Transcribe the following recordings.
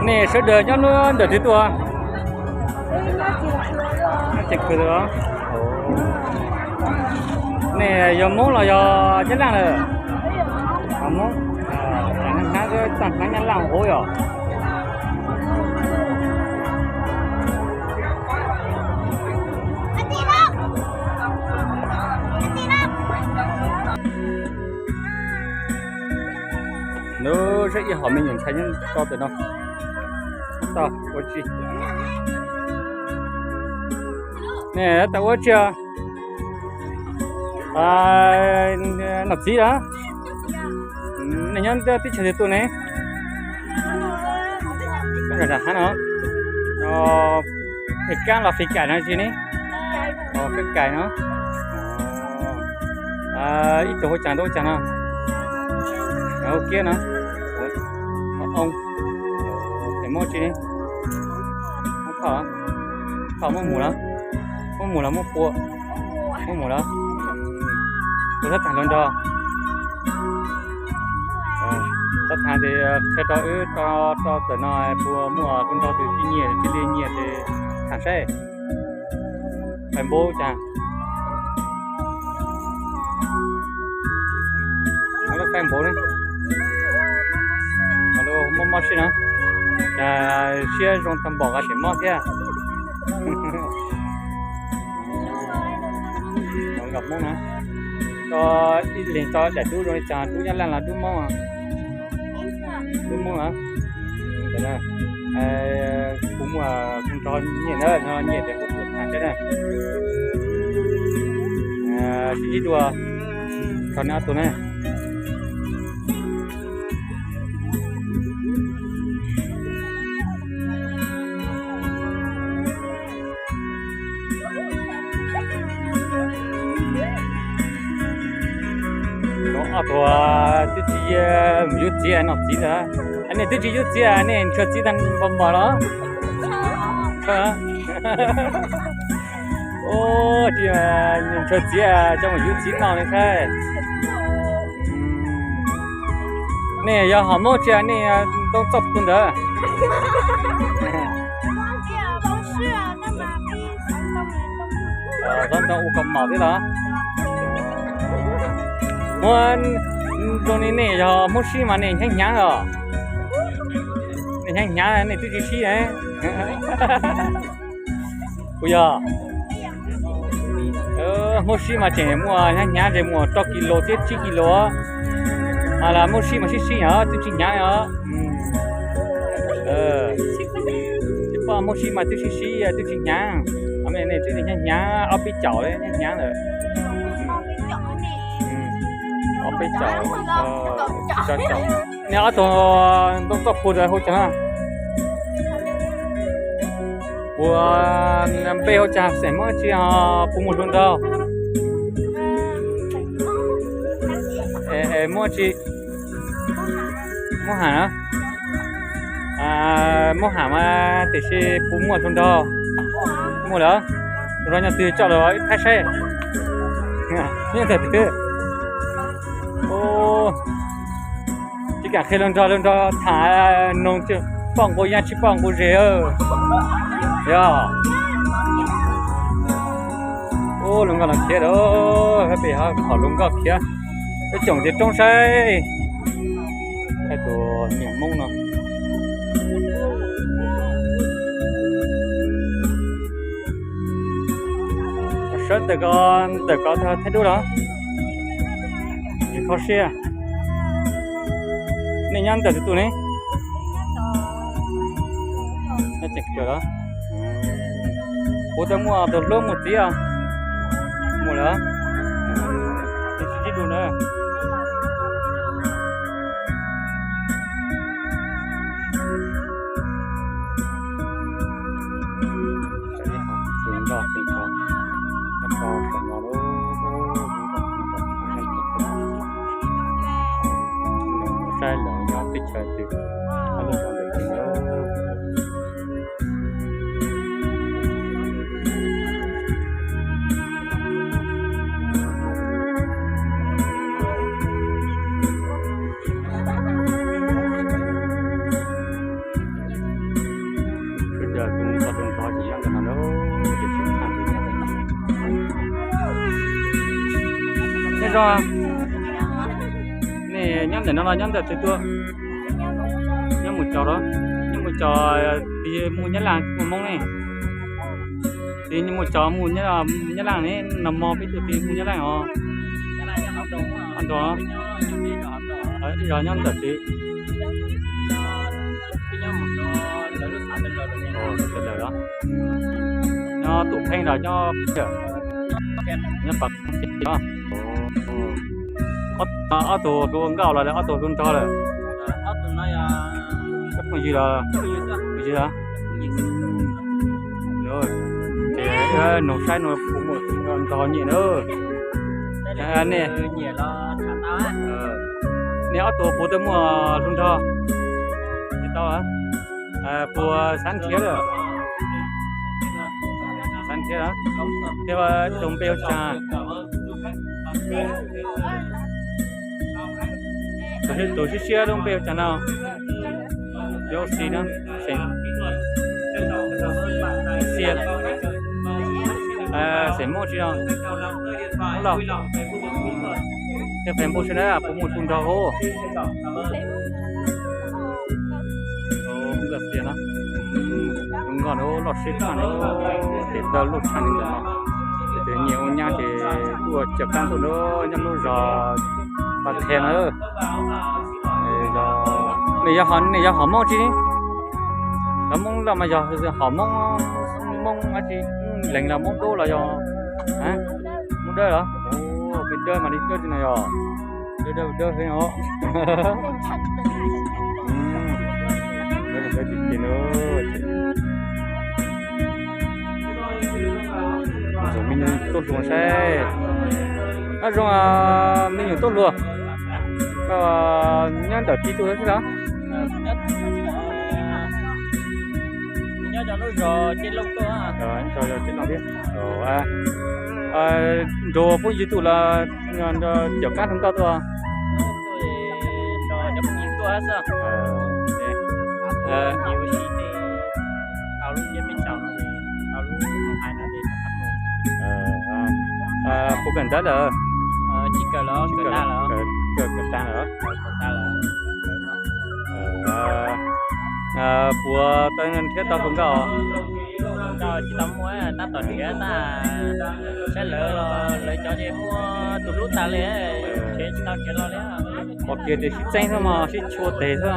Nej sawv daws nyob lub ntawm twg tuaj? Nyob Cheem Khw tuaj. Nej yog Hmoob los yog Nyab Laj lawm? Hmoob. Hnab, txaj hnab Nyab Laj hauv yom. Nws saib ib hom me nyuam ntxhais nyob rau pem no. Tau ua tsi? Nej tau ua tsi? Nom txiv a, nej nyob teb chaws twg tuaj ne? Nram hav no. Fij kab los fij kaim no tsis ne? Kab kaim no. Ib tug ua cas, ntawd ua cas no? Hauv kiab no. Mos oo. Es muab tsi ne? Muab phom, phom muab mus lawm. Muab mus los muab pua? Muab mus lawm. Puas txhob tham hluas nraug? Txhob tham ces qhia rau wb, rau tawm no puas muaj hluas nraug twg tsis nyiam, tsis li nyiam ces tham saib. Fais npaum cas? Muab lub fais npaum ne. Muab mob sib no. Cas siab zoo tag npaum, qa tseem mob thiab. Nkauj Hmoob na, tso ib leeg tso daim duab zoo li cas, duab Nyab Laj los duab Hmoob? Duab Hmoob na. Kuv muaj hluas nraug nyiam na, no nyiam ces kuv tham thiab na. Sib ntsib dua, tso nej ob tug na. Ob tug twb tsis mus yug txiv, nom txiv ntag. Nej twb tsis yug txiv, nej ntshaw txiv tag npaum npaum los? Tsis ntshaw txiv, coj mus yug txiv no li saib. Nej yog hom Hmoob tsi, nej ntoo txoj pug ntawd? Xov ntoo ua kaus mom thiab los? Muab zoo li nej yog Hmoob sib mas nej hnyav hnyav os. Nej hnyav hnyav, nej twb tsis sib. Kuv yog Hmoob sib mas tseem muaj hnyav hnyav, tseem muaj rau kis lus thiab tsib kis lus. Los Hmoob sib mas sib sib os, twb tsis hnyav os. Tsis pom Hmoob sib mas twb sib sib, twb tsis hnyav. Nej twb hnyav hnyav, ob peb caum li hnyav hnyav lawm. Ob peb caum, tsis tau caum. Nej ob tug ntoo txoj pug ntawd hu cas? Puas npe hu cas, xeem Hmoob tsi, puas muaj hluas nraug? Muaj tsi? Muab ham na. Muab ham mas tiam sis puas muaj hluas nraug? Muaj lawm. Hluas nraug nyob twg coj los ib thaij saib. Nyob ntawm twg? Tsis kam qhia hluas nraug, hluas nraug tham noog poj nqus yaj tsis poj nqus zes. Yog hluas nkauj los khiav lawm, peb ho qhov hluas nkauj khiav. Peb coom ces roob saib. Tus niam Hmoob no. Sawv ntawm ko, ntawm ko thaij duab los? Tsis kho siab. Nej nyob ntawm twg tuaj ne? Kuv twb muaj tus hlub muaj txiv os. Muaj lawm. Sib ntsib dua na. Tus nkauj, tus nkauj, tus nkauj, tus nkauj. Zoo, nej nyob ntawm no los nyob ntawm twg tuaj? Nyob Mus Cos los? Nyob Mus Cos, mus Nyab Laj mus Hmoob ne? Tiv Mus Cos mus Nyab Laj ne, nag hmo peb tug tiv mus Nyab Laj os. Ib zos nyob ntawm twg? Nyob Tus Pheej los nyob, nyob Pas, ob tug hlub nkauj los ob tug hlub nraug lawm? Ob tug no yog phooj ywg los? Phooj ywg. Ces nug saib nug puas muaj hlub nraug nyiam na. Nej, nej ob tug puas tau muaj hlub nraug? Tsis tau. Puas xav nrhiav lawm? Xav nrhiav thiab, tus npe ua cas? Tus siab siab lub npe ua cas no? Yosi no, xia, xeem Hmoob tsis no, Hmoob Lauj. Thiab Facebook seb na puas muaj hlub nraug hos. Nkauj Xia no, zoo nkauj na, loj siab tshaj na, tes taw loj tshaj li ntawd no. Ces nyias ua nyab ces tuaj cawm kab ntuj na, nyob lub zos Pas Qhia na. Nej yog hom Hmoob tsis? Cov Hmoob Lauj mas yog hom Hmoob, Hmoob dab tsi, Hmoob Lees los Hmoob Dub los yog Hmoob Dawb los? Peb Dawb mas li Dawb tsis no yog Dawb, Dawb, Dawb heev os. Dawb, Dawb tiag tiag na. Zoo me nyuam tuaj hluas saib. Ab, zoo me nyuam tuaj hluas. Koj nyob ntawm twg tuaj xwb los? Nyob lub zos Ceb Looj tuaj. Nrog phooj ywg tuaj los nrog cov kab hluas nkauj tuaj? Nrog cov phooj ywg tuaj xwb. Ces ua si ces tau lub ntiaj teb chaws no, tau lub hais no ces puas kawm ntawv lawm? Tsis kawm los, kawm tag lawm. Kawm tag lawm. Puas tau nrhiav tau hluas nkauj? Tsis tau muaj, tab tom nrhiav tab, saib lawv, lawv cov ces muaj tus hlub tag li, nrhiav tsis tau nrhiav los li. Qhov kiag tias sib txeeb xwb mog, sib tshua tes xwb.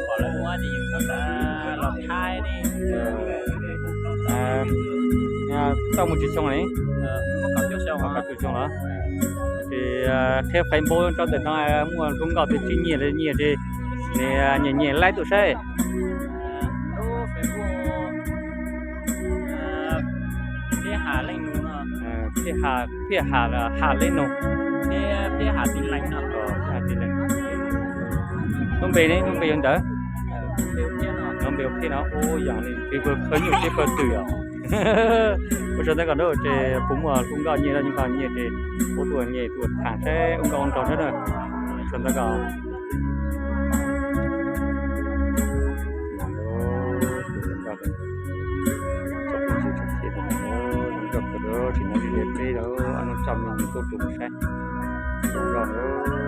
Pom lawv muaj ces yus tau los thaij li. Tau mus tsis xyoo li? Kaum cuaj xyoo los? Ces qhia Facebook rau ntawm no, muaj hlub nkauj twg tsis nyiam li nyiam ces nyiam nyiam laib tuaj saib. Thiab Ham Leej Nus no. Thiab Ham, Thiab Ham, Ham Leej Nus. Thiab, Thiab Ham Tij Leej no. Thiab Ham Tij Leej. Lub npe ne, lub npe yuav ntawd? Lub npe Thiab no. Ub, yog li peb pawg nyuj peb pawg twm os. Ua tsaug ntau koj na, ces puas muaj hlub nkauj nyiam los nyiam nkauj nyiam ces puas tuaj nyiam tuaj tham saib ua nkauj ua nraug saib na. Ua tsaug ntau koj. Tsis nyob li peb lawm, ob nub tso me nyuam tuaj rau saib. Zoo nkauj na.